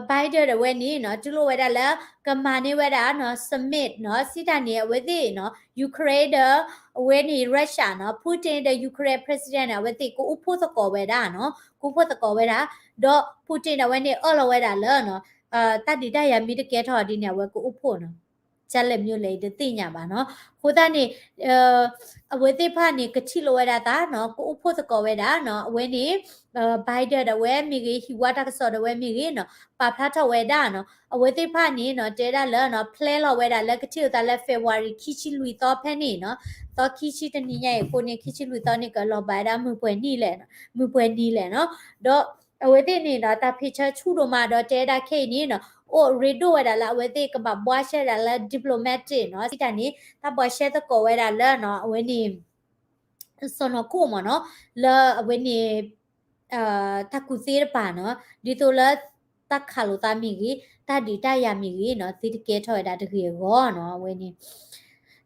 Biden ဒီးဝဲန့ၣ်နီၤ တူၢ်လိာ်ဝဲဒၣ်လၢ ကမၤန့ၢ်ဝဲဒၣ်နီၤ summit နီၤ စံးတၢ်န့ၣ် အဝဲသ့ၣ်နီၤ Ukraine ဒီး အဝဲန့ၣ် Russia နီၤ Putin ဒီး Ukraine president န့ၣ် အဝဲသ့ၣ်ကအိၣ်ဖှိၣ်သကိးဝဲဒၣ်နီၤ ကအိၣ်ဖှိၣ်သကိးဝဲဒၣ် ဒီး Putin ဒီးဝဲန့ၣ်အၢၣ်လီၤဝဲဒၣ်လၢနီၤ တၢ်ဒုးတၢ်ယၤမ့ၢ်တကဲထီၣ်ဒ်န့ၣ် အဝဲကအိၣ်ဖှိၣ်နီၤ ကလဲၣ်မ့ၢ်လဲၣ် ယတသ့ၣ်ညါဘၣ်နီၤ. အဃိသတးန့ၣ် အဝဲသ့ၣ်တဖၣ်န့ၣ် ကထံၣ်လိာ်ဝဲဒၣ်သးနီၤ ကအိၣ်ဖှိၣ်သကိးဝဲဒၣ်နီၤ အဝဲန့ၣ် Biden ဒီးဝဲမ့ၢ်ဂ့ၤ ဟံၣ်ဝါတၢ်ကစီၣ်ဒီးဝဲမ့ၢ်ဂ့ၤနီၤ ပာ်ဖျါထီၣ်ဝဲဒၣ်နီၤ အဝဲသ့ၣ်တဖၣ်န့ၣ်နီၤ တဲဒၣ်လၢနီၤ plan လီၤဝဲဒၣ်လၢကထံၣ်လိာ်သးလၢ February ခံဆံလွံၢ်သီဖဲန့ၣ်နီၤ သီခံဆံတနံၤညါအံၤအဃိန့ၣ် ခံဆံလွံၢ်သီန့ၣ် ကလီၤဘၣ်ဝဲဒၣ်မုၢ်ပှဲၤနံၤလဲၣ်နီၤ မုၢ်ပှဲၤနံၤလဲၣ်နီၤ ဒီး အဝဲသ့ၣ်န့ၣ်ဒီး တၢ်ဖ့ၣ်ဆၢဆူၣ်ဒိၣ်မးဒီးတဲဒၣ်ခဲအံၤန့ၣ်နီၤ အိၣ်ရ့ဒိၣ်ဝဲဒၣ်လၢအဝဲသ့ၣ်ကဘၣ်ဘှါရှဲဒၣ်လၢ diplomatic နီၤ စံးတၢ်န့ၣ် တၢ်ဘှါရှဲသကိးဝဲဒၣ်လၢနီၤ အဝဲန့ၣ် စီၢ်နီၤခိၣ်မ့ၢ်နီၤ လၢအဝဲန့ၣ် တၢ်ကူၣ်သ့တပၤနီၤ ဒ်သိးလၢ တၢ်ခးလိာ်သးမ့ၢ်ဂ့ၤ တၢ်ဒုးတၢ်ယၤမ့ၢ်ဂ့ၤနီၤ သုတကဲထီၣ်ဝဲဒၣ်တဂ့ၤအဂီၢ်နီၤ အဝဲန့ၣ်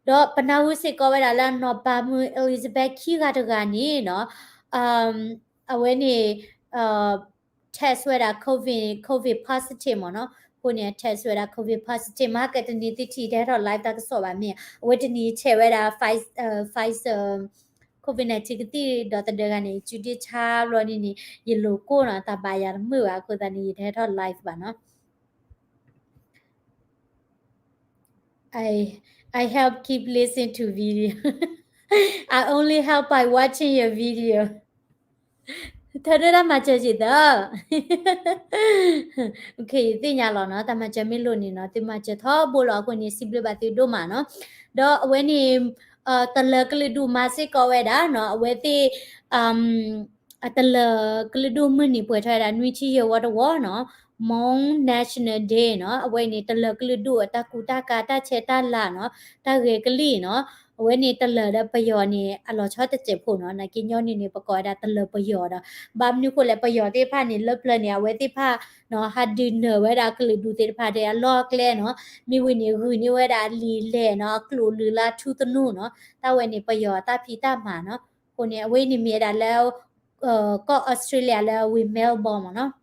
ဒီးပနၢ်ဟူစ့ၢ်ကီးဝဲဒၣ်လၢနီၢ်ပၤမုၣ် Elizabeth ခံဂၤတဂၤန့ၣ်နီၤ အဝဲန့ၣ် test ဝဲဒၣ် COVID, COVID positive မ့ၢ်နီၤ အဃိန့ၣ် test ဝဲဒၣ် COVID positive မဟါကတနံၤသုထံၣ် ယတဟဲထီၣ် live တၢ်ကစီၣ်ဘၣ်မ့ၢ် အဝဲတနံၤယထဲးဝဲဒၣ် Pfizer, Pfizer COVID nineteen ကသံၣ်ဒီသဒၢဂၤန့ၣ် ယစုဒ့ဆါဘျီန့ၣ်န့ၣ် ယလိၤကိၢ်နီၤ တၢ်ဘၣ်ယၤတမုာ်ဘၣ် အဃိသတးန့ၣ် ယတဟဲထီၣ် live ဘၣ်နီၤ I, I help keep listening to video. I only help by watching your video. ထၢဒၢတၢ်မၤစၢၤစံးသၢ ယသ့ၣ်ညါလီၤနီၤ တၢ်မၤစၢၤမ့ၢ်လိၣ်န့ၣ်နီၤ သုမၤစၢၤထီဘိလီၤ အဃိန့ၣ် စံးဘျုးဘၣ်သုဒိၣ်မးနီၤ ဒီးအဝဲန့ၣ် တလၢၤကလုာ်ဒူၣ်မၤစ့ၢ်ကီးဝဲဒၣ်နီၤ အဝဲသ့ၣ် တလၢၤကလုာ်ဒူၣ်မုၢ်နံၤပှဲၤထီၣ်ဝဲဒၣ် နွံဆံယဲၢ်ဝီတဝီနီၤ Hmong National Day နီၤ အဝဲန့ၣ် တလၢၤကလုာ်ဒူၣ်အတၢ်ကူတၢ်ကၤ တၢ်ဆဲးတၢ်လၤနီၤ တၢ်ဂဲၤကလံၣ်နီၤ အဝဲန့ၣ် တလၢၤဒီးပယီၤန့ၣ် အလီၤဆီတစဲးဖိနီၤ နာ်က့ညီနုၢ်န့ၣ် ပကိးဝဲဒၣ်တလၢၤပယီၤဒီး ဘၣ်မနုၤဃိလဲၣ် ပယီၤသ့ၣ်တဖၣ်န့ၣ် လၢပျၢၤန့ၣ် အဝဲသ့ၣ်တဖၣ်နီၤ ဟးဒုးနၢၤဝဲဒၣ်ကလုာ်ဒူၣ်သ့ၣ်တဖၣ်ဒီးအလီၢ်အကျဲနီၤ မ့ၢ်ဝံၤန့ၣ် ဂုာ်န့ၢ်ဝဲဒၣ်အလံာ်လဲၢ်နီၤ အကျိာ်လုၢ်လါထူသနူနီၤ တၢ်ဝဲန့ၣ် ပယီၤအတၢ်ဖံးတၢ်မၤနီၤ အဃိန့ၣ် အဝဲန့ၣ်မ့ၢ်ဝဲဒၣ်လၢ ကီၢ် Australia လၢဝ့ၢ် Melbourne မ့ၢ်နီၤ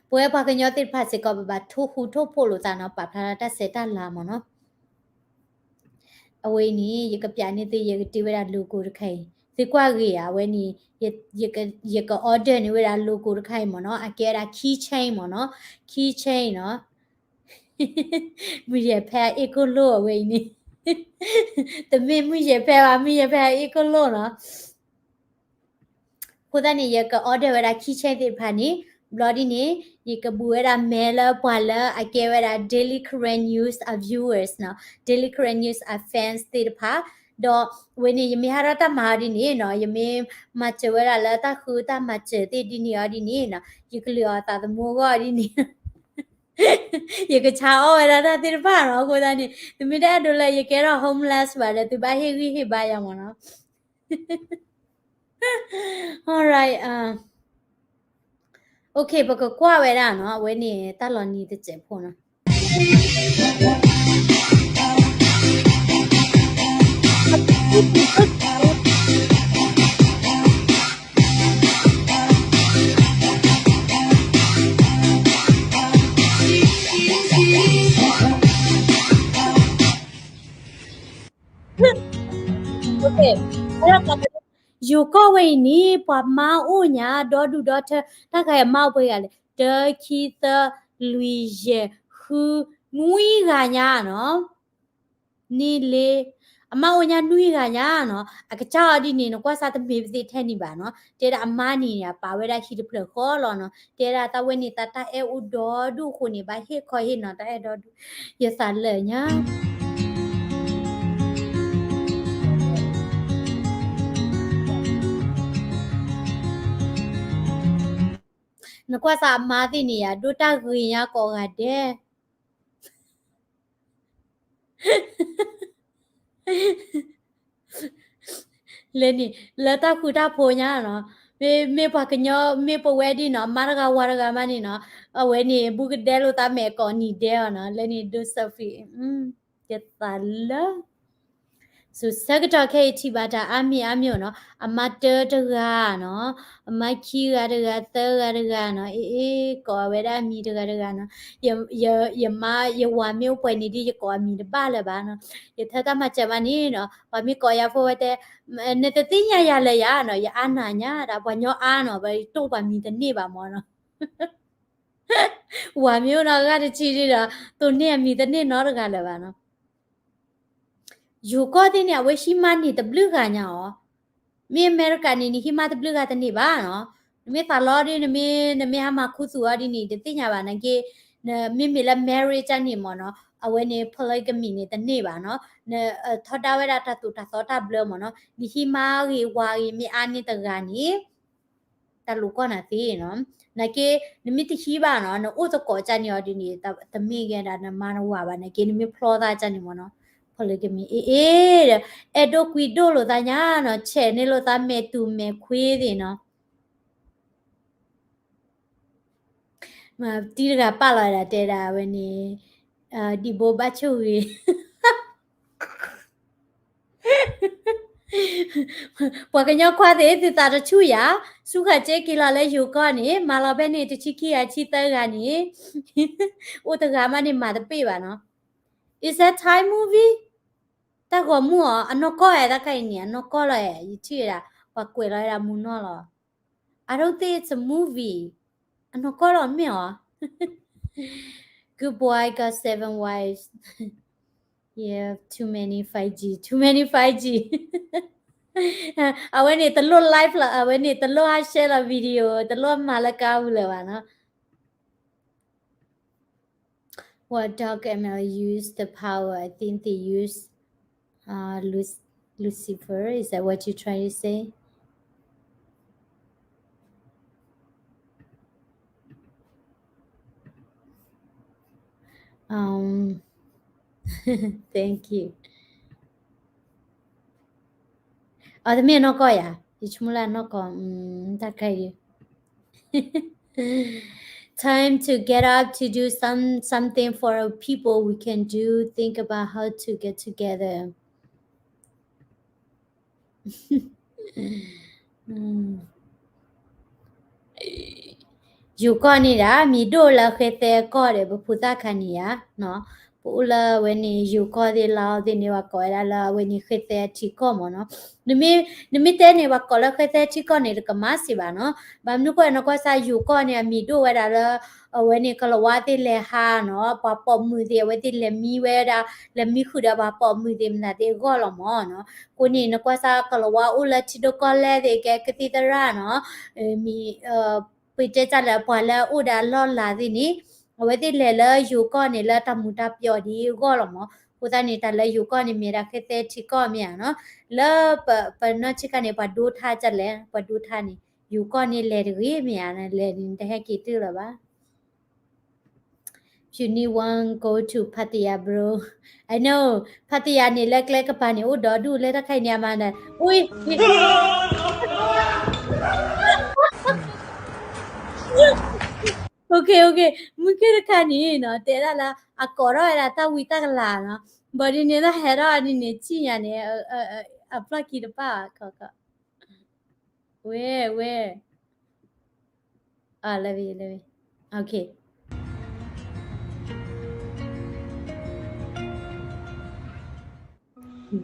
ပဝဲပှၤကညီသ့ၣ်တဖၣ်စ့ၢ်ကီး ပဘၣ်ထိၣ်ဃူထိၣ်ဖိးလိာ်သးနီၤ ပာ်ဖျါထီၣ်တၢ်ဆဲးတၢ်လၤမ့ၢ်နီၤ. အဝဲအံၤန့ၣ် ယကပျးန့ၢ်သု ယကတ့ဝဲဒၣ် logo တခါအံၤ သုကွၢ်ဂ့ၤဧါ အဝဲန့ၣ် ယက order န့ၢ်ဝဲဒၣ် logo တခါအံၤမ့ၢ်နီၤ အကဲဝဲဒၣ် keychain မ့ၢ်နီၤ keychain နီၤ မုၢ်ယဲၢ်ဖဲအအ့ၣ်ကိၣ်လိၣ်အဝဲအံၤန့ၣ် တမ့ၢ်မုၢ်ယဲၢ်ဖဲဘၣ် မုၢ်ယဲၢ်ဖဲအအ့ၣ်ကိၣ်လိၣ်နီၤ အဃိသတးန့ၣ် ယက order ဝဲဒၣ် keychain သ့ၣ်တဖၣ်န့ၣ် ဘျီဒ်န့ၣ် ယကဘူးဝဲဒၣ် mail လၢပှၤလၢအကဲဝဲဒၣ် Daily Karen News အ viewers နီၤ Daily Karen News အ fans သ့ၣ်တဖၣ် ဒီးအဝဲန့ၣ် ယမ့ၢ်ဟးထီၣ်တၢ်မၤအီၤဒ်န့ၣ်နီၤ ယမ့ၢ်မၤစၢၤဝဲဒၣ်လၢတၢ်ဃုတၢ်မၤစၢၤသ့ၣ်ဒ်န့ၣ်အီၤဒ်န့ၣ်နီၤ ယကလုၢ်အီၤသးသမူအဂီၢ်ဒ်န့ၣ် ယကဆါအီၣ်ဝဲဒၣ်တၢ်သ့ၣ်တဖၣ်နီၤ အဃိသတးန့ၣ် သုမ့ၢ်တအဲၣ်ဒိးလၢယကဲထီၣ် homeless ဘၣ်ဒီး သုဘၣ်ဟ့ၣ်ဂံၢ်ဟ့ၣ်ဘါယၤမ့ၢ်နီၤ Alright, uh, okay ပကကွၢ်ဝဲဒၣ်နီၤ အဝဲန့ၣ် တၢ်လီၤနံၤတစဲးဖိနီၤ ယိၤကီၢ်ဝဲအံၤန့ၣ် ပှၤမါအိၣ်ညါ ဒီဒူၣ်ဒီထၢ တၢ်ဂၤအံၤမါအိၣ်ပှဲၤဂၤလဲၣ် တၢ ခံ သၢ လွံၢ် ယဲၢ် ဃု နွံဂၤညါနီၤ နံၤလ့ အမါအိၣ်ညါနွံဂၤညါနီၤ, အကစၢ်အီၤဒ်န့ၣ် နကွၢ်စၢ်တမ့ၢ်ပသ့ၣ်ထဲန့ၣ်ဘၣ်နီၤ, တဲဒၣ်အမါန့ၣ်န့ၣ် အပာ်ဝဲဒၣ်ဟံၣ်တဖျၢၣ်ဃီလီၤနီၤ, တဲဒၣ်သးဝဲန့ၣ်သးတၢ်အဲၣ်အိၣ်ဒီဒူၣ်အဃိန့ၣ် ဘၣ်ဟ့ၣ်ခီဟ့ၣ်နီၤ တၢ်အဲၣ်ဒီဒူၣ်, ယသးလၢာ်ညါ နကွၢ်စၢ်အမါသ့ၣ်န့ၣ်ယၤ ဒိၣ်တၢ်ဂ့ၤညါကိးဂၤဒဲး လၢန့ၣ် လၢတၢ်ဃူတၢ်ဖိးညါနီၤ, မ့ၢ် မ့ၢ်ပှၤကညီ မ့ၢ်ပဝဲဒ်နီၤ မါတဂၤဝၤတဂၤမးန့ၣ်နီၤ, အဝဲန့ၣ် ဘူးကဒဲလိာ်သးမဲာ်ကိးနံၤဒဲးအီၤနီၤ, လၢန့ၣ်ဒိ selfie ယသးလၢ ဆူဆၢကတီၢ်ခဲအံၤထံၣ်ဘၣ်တၢ်အါမံၤအါမံၤနီၤ, အမါတၢတဂၤနီၤ, အမါခံဂၤတဂၤ သၢဂၤတဂၤနီၤ, အ့ အ့ ကိးဝဲဒၣ်အမံၤတဂၤတဂၤနီၤ, ယ ယ ယမါ ယဝၤမ့ၢ်အိၣ်ပှဲၤန့ၣ်ဒ်ယကိးအမံၤတဘၣ်လၢၤဘၣ်နီၤ, ယထၢတၢ်မၤစၢၤမးန့ၣ်နီၤ, ပှၤမ့ၢ်ကိးယၤဖိဝဲတဲ, နတသ့ၣ်ညါယၤလၢၤယၤနီၤ, ယအါနၤညါဒၣ် ပှၤညီအါနီၤ, ပတိၢ်ပှၤမံၤတန့ၢ်ဘၣ်မၢ်နီၤ ဝၤမ့ၢ်အိၣ်နီၤဂၤတဆံဒ်ဒီး တိၢ်န့ၢ်အမံၤတန့ၢ်နီတဂၤလၢၤဘၣ်နီၤ, ယိၤကီၢ်သ့ၣ်န့ၣ် အဝဲဟံးမါန့ၢ်တဘျုးဂၤညါအီၤ, မ့ၢ်အမဲရကၤန့ၣ် နဟံးမါတဘျုးဂၤတန့ၢ်ဘၣ်နီၤ, နမ့ၢ်သးလီဒ် နမ့ၢ် နမ့ၢ်ဟါမၢ်ခူသူၣ်အီၤဒ်န့ၣ် တသ့ၣ်ညါဘၣ်နာ်က့, နမ့မ့ၢ်လၢ marriage န့ၣ်မၢ်နီၤ, အဝဲန့ၣ် polygamy န့ၣ်တန့ၢ်ဘၣ်နီၤ, န ထီဒါဝဲဒၣ်တၢ်သိၣ်တၢ်သီတၢ်ဘျၢမၢ်နီၤ, နဟံးမါဂ့ၤဝၤဂ့ၤမ့ၢ်အါန့ၢ်တဂၤန့ၣ် တၢ်လိၣ်ကီၢ်နၤသ့နီၤ, နာ်က့ နမ့ၢ်တဟံးဘၣ်နီၤ နအိၣ်သကိးကၢ်န့ၣ်အီၤဒ်န့ၣ် တမ့ၢ်ဂ့ၤဒၣ်နမါနဝၤဘၣ်နာ်က့ နမ့ၢ်ဖျီသးကၢ်န့ၣ်မၢ်နီၤ, polygamy အ့ အ့ ဒီး အဲၣ်ဒိးကွံဒိၣ်လိာ်သးညါနီၤ, ဆဲးန့ၢ်လိာ်သးမဲာ်တူၢ်မဲာ်ခွ့သ့ၣ်နီၤ, တံၤတဂၤပာ်လီၤဒၣ်တဲဒၣ်ဝဲန့ၣ်, ဒံးဘိဘၣ်ဆိၣ်ဂ့ၤ ပှၤကညီခွါသ့ၣ် သုသးတဆူၣ်ယၤ, ဆူဃာ်စ့က့ၤလီၤလၢယိၤကီၢ်န့ၣ် မၤလီၤဖဲန့ၣ် တဆံခံဂၤဆံသၢဂၤန့ၣ် အိၣ်တဂၤမးန့ၣ်မၤတပ့ၢ်ဘၣ်နီၤ, Is that Thai movie? တၢ်ဂီၤမူအီၤ အနီၢ်ကီၢ်ဧါ တၢ်ခါအံၤန့ၣ် အနီၢ်ကီၢ်လီၤဧါ, ယထံၣ်ဝဲဒၣ် ပှၤကွဲးလီၤဝဲဒၣ်မူနီၢ်လီၤ, I don't think it's a movie, အနီၢ်ကီၢ်လီၤမ့ၢ်အီၤ Good boy got seven wives. Yeah, too many five G, too many five G. အဝဲန့ၣ်တလိၣ် live လီၤ, အဝဲန့ၣ်တလိၣ်ဟး share လီၤ video, တလိၣ်မၤလၢကါပူၤလၢၤဘၣ်နီၤ. What dark M L use the power? I think they use uh, Luc- Lucifer. Is that what you're trying to say? Um, thank you. အတမ့ၢ်နီၢ်ကီၢ်ယၤ, ယဆိကမိၣ်လၢနီၢ်ကီၢ်, တၢ်ခါအံၤ Time to get up to do some something for our people we can do. Think about how to get together. ယိၤကီၢ်န့ၣ်ဒၣ် မံၤဒိၣ်လၢဃဲသဲကီၢ်ဒီး ပဖိသၣ်ခါန့ၣ်ယါ, ပအိၣ်လၢအဝဲန့ၣ် ယိၤကီၢ်သ့ၣ်လါအီၤသ့ၣ်န့ၣ် ပှၤကိးဝဲဒၣ်လၢအဝဲန့ၣ် ဃဲသဲထံကီၢ်မၢ်နီၤ. နမ့ၢ်တဲန့ၣ် ပှၤကိးလၢဃဲသဲထံကီၢ်န့ၣ် တကမၣ်စံးဘၣ်နီၤ. ဘၣ်မနုၤဃိ နကွၢ်စၢ်ယိၤကီၢ်န့ၣ် အမံၤဒိၣ်ဝဲဒၣ်လၢ အဝဲန့ၣ် ကလၤဝါသ့ၣ်လဲၤဟးနီၤ, ပှၤပိာ်မုၣ်သ့ၣ် အဝဲသ့ၣ်လဲၤမံဝဲဒၣ်, လဲၤမံဃုာ်ဒီးပှၤပိာ်မုၣ်သ့ၣ်မနုၤသ့ၣ်အဂီၢ်လီၤမၢ်နီၤ. အဃိန့ၣ် နကွၢ်စၢ်ကလၤဝါအိၣ်လၢထံဒိၣ်ကီၢ်လဲၢ်သ့ၣ် ကဲကသံၣ်သရၣ်နီၤ, မံၤ ပတဲတၢ်လၢပှၤလၢအအိၣ်ဒီးအလီၢ်အလၤသ့ၣ်န့ၣ် အဝဲသ့ၣ်လဲၤလၢယိၤကီၢ်န့ၣ် လၢတၢ်မူၤတၢ်ပျီၣ်ဒ်အဂီၢ်လီၤမၢ်. အဃိသတးန့ၣ် တၢ်လၢယိၤကီၢ်န့ၣ် မ့ၢ်ဒၣ်ဃဲသဲထံကီၢ်မ့ၢ်ဧါနီၤ. လၢပနီၢ်ဆံးခါန့ၣ် ပှၤဒိထါဒ်လဲၣ်, ပှၤဒိထါန့ၣ် ယိၤကီၢ်န့ၣ်လဲၤတဂ့ၤမ့ၢ်ဧါ, လဲၤန့ၣ်တဟဲက့ၤတုၤလၢၤဘၣ်. You need one go to Pattaya, bro. I know Pattaya န့ၣ် လၢကျဲကပၤန့ၣ် အိၣ်ဒီဒူၣ်လၢတၢ်ခဲအံၤန့ၣ် အမၤနၤ, အူ Okay, okay. မုၢ်က့တခါန့ၣ်နီၤ တဲဒၣ်လၢ အကိးထီၣ်ဝဲဒၣ်တၢ်ဝံတၢ်ကလၤနီၤ. ဘၣ်ဒ်န့ၣ် တၢ်ဟဲထီၣ်ဒ်န့ၣ် စံၣ်ညါန့ၣ် အဖျီၣ်ခံတပၣ်, ဝဲ ဝဲ လၢဝဲ လၢဝဲ Okay.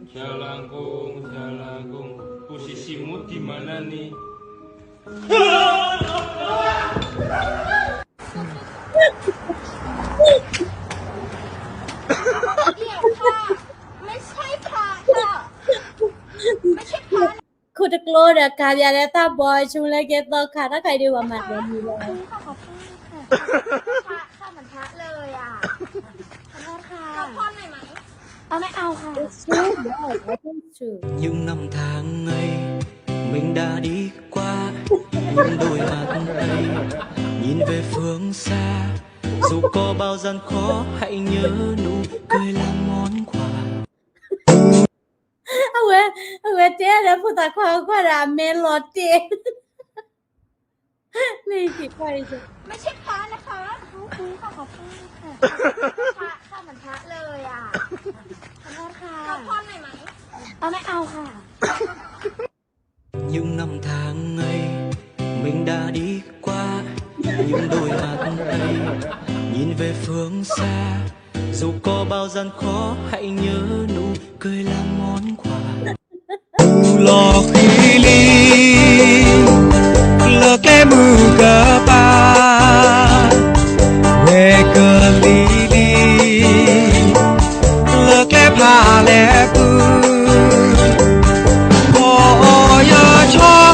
ဆရာလမ်းကုန်း, ဆရာလမ်းကုန်း, ကိုရှိရှိမူတီမနန်းနေ. တကျိဒီးကၤပၠးလၢတၢ်ဘီဆူလၢကဲသီခါ တၢ်ခါအံၤဒ်ဝဲမၤတၢ်မံၤလီၤ เอาไม่เอาค่ะ Những năm tháng ngày mình đã đi qua, những đôi mắt ấy nhìn về phương xa, dù có bao gian khó hãy nhớ nụ cười là món quà. အဝဲ အဝဲတဲလၢ ဖိသၣ်ခွါကွၢ်ဒီးအမဲလီၤတ့ၢ် ไม่ใช่พระนะคะ ขอโทษค่ะ พระค่ะ เหมือนพระเลยอ่ะ ขอโทษค่ะ เอาไม่เอาค่ะ Những năm tháng ngày mình đã đi qua, những đôi mắt ấy nhìn về phương xa, dù có bao gian khó hãy nhớ nụ cười là món quà. လီၤဃံလံ လၢကျဲမုၢ်ကပၤ ဝဲကလံၤလံ လၢကျဲဖးလဲၢ်ပူၤ ပီၢ်အီၣ်ယီၤဆီ ဟး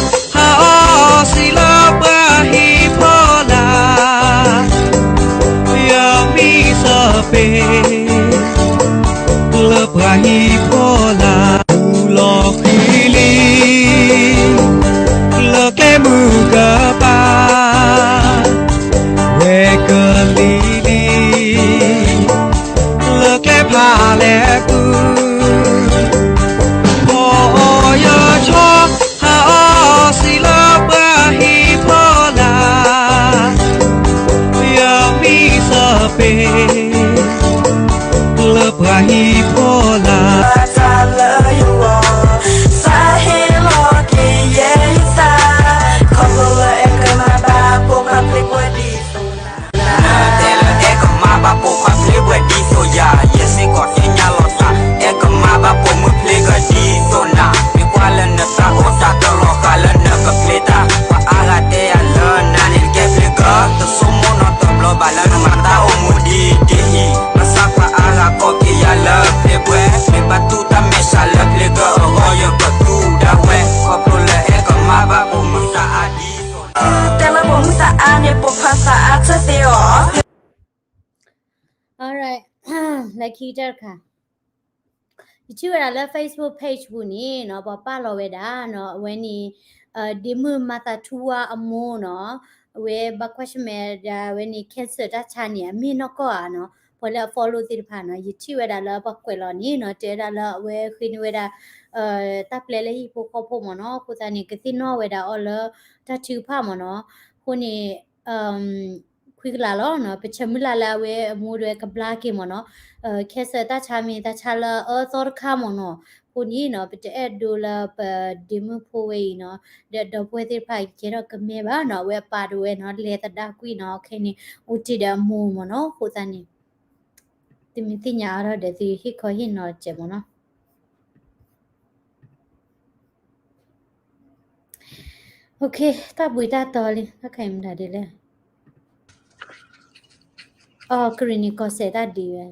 အီၣ်စံးလၢပှၤဟံၣ်ဖီလာ် ယမံစပ့ၤ လၢပှၤဟံၣ်ဖီလာ် လီၤဃံလံ လၢကျဲမုၢ်ကပၤ ဝဲကလံၤလံ လၢကျဲဖးလဲၢ်ပူၤ ပီၢ်အီၣ်ယီၤဆီ ဟးအီၣ်စံးလၢပှၤဟံၣ်ဖီလာ် ယမံစပ့ၤ လၢပှၤဟံၣ်ဖီလာ် တၢ်လၢယဂီၢ် စးဟ့ၣ်လီၤက့ၤယဲယသး ခီဖျိလၢအဲၣ်ကမၣ်ဘၣ်ပိာ်ခွါဖျ့ပှဲၤဒ်သိးနၤ တဲလၢအဲၣ်ကမၣ်ဘၣ်ပိာ်ခွါဖျ့ပှဲၤဒ်သိးယၤ ယဲစ့ၢ်ကီးသ့ၣ်ညါလီၤသး အဲၣ်ကမၣ်ဘၣ်ပိာ်မုၣ်ဖျ့ကဒ်သိးနၤ မ့ၢ်ကွၢ်လၢနသးအိၣ်တၢ်တလီၤဃာ်လၢနကဖျ့တၢ် ပှၤအါဂၤတဲယၤလၢနၤန့ၣ် တကဲဖျ့ကၢ တဆိကမိၣ်နီတဘျီဘၣ်လၢနမၤတၢ်အိၣ်မူဒ်ဒ်အံၤ ဘၣ်ဆၣ်ပှၤအါဂၤကိးက့ၤယၤလၢဖျ့ပှဲၤ မ့ၢ်ဘၣ်တူၢ်တၢ်မဲာ်ဆှးလၢဖျ့ကၢအဂီၢ် ယကတူၢ်ဒၣ်ဝဲ ခီဖျိလၢအဲၣ်ကမၣ်ဘၣ်ပိာ်မုၣ်သးအါဒ်သိး တဲလၢပိာ်မုၣ်သးအါန့ၣ် ပိာ်ခွါသးအါထၢၣ်သ့အီၤ Alright လၢခံတၢ်တခါ ယထံၣ်ဝဲဒၣ်လၢ Facebook page ပူၤန့ၣ်နီၤ ပှၤပာ်လီၤဝဲဒၣ်နီၤ အဝဲန့ၣ် ဒ့မုၣ်မၤသးထူဝါအမိၢ်နီၤ အဝဲဘၣ်ကွၢ်ဆၢၣ် မဲာ်ဒၣ်ဝဲန့ၣ် cancer တၢ်ဆါန့ၣ် အမ့ၢ်နီၢ်ကီၢ်ဧါနီၤ ပှၤလၢအ follow သ့ၣ်တဖၣ်နီၤ ယထံၣ်ဝဲဒၣ်လၢပှၤကွဲးလီၤန့ၣ်နီၤ တဲဝဲဒၣ်လၢအဝဲဃ့န့ၢ်ဝဲဒၣ် တၢ်ပျဲလၢဟံၣ်ဖိဃီဖိမ့ၢ်နီၤ အဃိသတးန့ၣ် ကသ့ၣ်နီၣ်ဝဲဒၣ်အီၤလၢတၢ်ထုကဖၣ်မ့ၢ်နီၤ အဃိန့ၣ် ခွံကလးလီၤနီၤ ပဆၢမုၢ်လၢ်လၢအဝဲအမိၢ်ဒၣ်ဝဲကဘျါက့ၤမ့ၢ်နီၤ cancer တၢ်ဆါမ့ၢ်တၢ်ဆါလၢအအၢသီတခါမ့ၢ်နီၤ အဃိန့ၣ်နီၤ ပတအဲၣ်ဒိးလၢပဒ့မုၣ်ဖိဝဲအံၤနီၤ ဒီးဒီပုၢ်ဝဲၢ်သ့ၣ်တဖၣ်ကဲထီၣ်ကမၢဘၣ်နီၤ အဝဲအပၢ်ဒၣ်ဝဲနီၤ လဲၤသဒၣ်ကွံာ်နီၤ ခဲန့ၣ် အိၣ်တ့ၢ်ဒီးအမိၢ်မ့ၢ်နီၤ အဃိသတးန့ၣ် သုမ့ၢ်သ့ၣ်ညါအါထီၣ်ဒီးသုဟ့ၣ်ခီဟ့ၣ်နီၤတစဲးမ့ၢ်နီၤ တၢ်ဘှံးတၢ်တီလံ တၢ်ခါအံၤမတၤဒ်လဲၣ် အကရ့ၣ်နံၣ်ကီၢ်စဲၣ်တၢ်ဒ်ဝဲ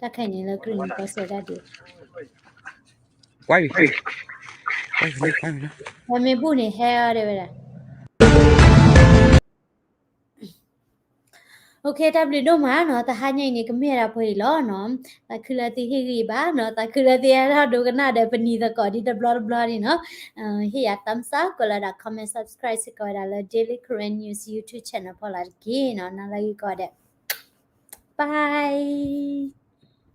တၢ်ခါအံၤန့ၣ်လၢကရ့ၣ်နံၣ်ကီၢ်စဲၣ်တၢ်ဒ် ပှၤမ့ၢ်ဘူၣ်န့ၣ်ဟဲအီၤတဲဝဲဒၣ် တၢ်ဘျုးဒိၣ်မးနီၤ တဟါညါအံၤန့ၣ် ကမ့ၢ်ဒၣ်ပှဲၤအံၤလီၤနီၤ သးခုလၢသုဟ့ၣ်ဂံၢ်ဘါနီၤ သးခုလၢသုဟဲထီၣ်ဒိကနၣ်ဒီးပနံၤသကိးဒ်တဘျီတဘျီန့ၣ်နီၤ ဟ့ၣ်ယၤ thumbs up ကွဲးလီၤဒၣ် comment subscribe စ့ၢ်ကီးဝဲဒၣ်လၢ Daily Karen News YouTube channel ဖီလာ်တက့ၢ်နီၤ နၤလၢဂ့ၤကီးဒဲး bye